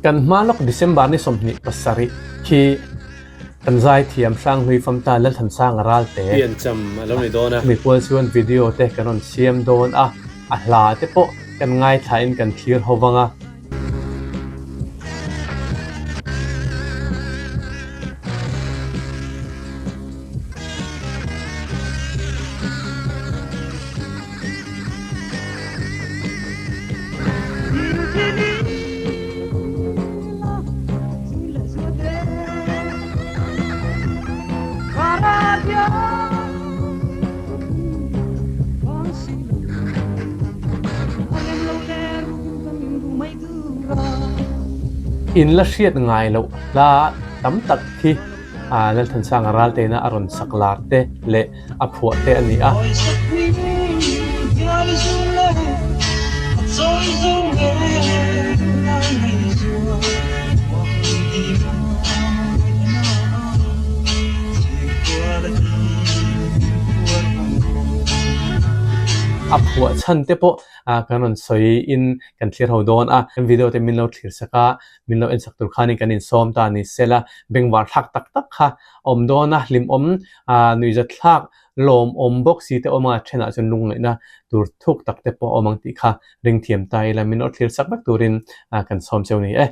Kan hma lawk December ni 27 khi kan zaithiam Hranghlui Famta Lalthansanga Ralte Piancham a lo ni dawn a. Chumi pual chuan video te kan rawn siam dawn a, a hla te pawh kan ngaithlain kan thlir ho vang a. In la hriat ngai loh hla tam tak hi Lalthansanga Ralteina a rawn sak lar te leh a phuah te a ni a. A phuah chhan te pawh kan rawn sawi in kan thlir ho dawn a, kan video te min lo thlir sak a, min lo en sak tur khanin kan insawm ta ni sela, bengvar thlak tak tak kha a awm dawn a, hlimawm nuihzat thlak lawmawm bawk si te awm a, thenah chuan lungngaihna tur thuk tak te pawh a awm ang tih kha ring thiam ta ila min lo thlir sak vek turin kan sawm cheu ni e.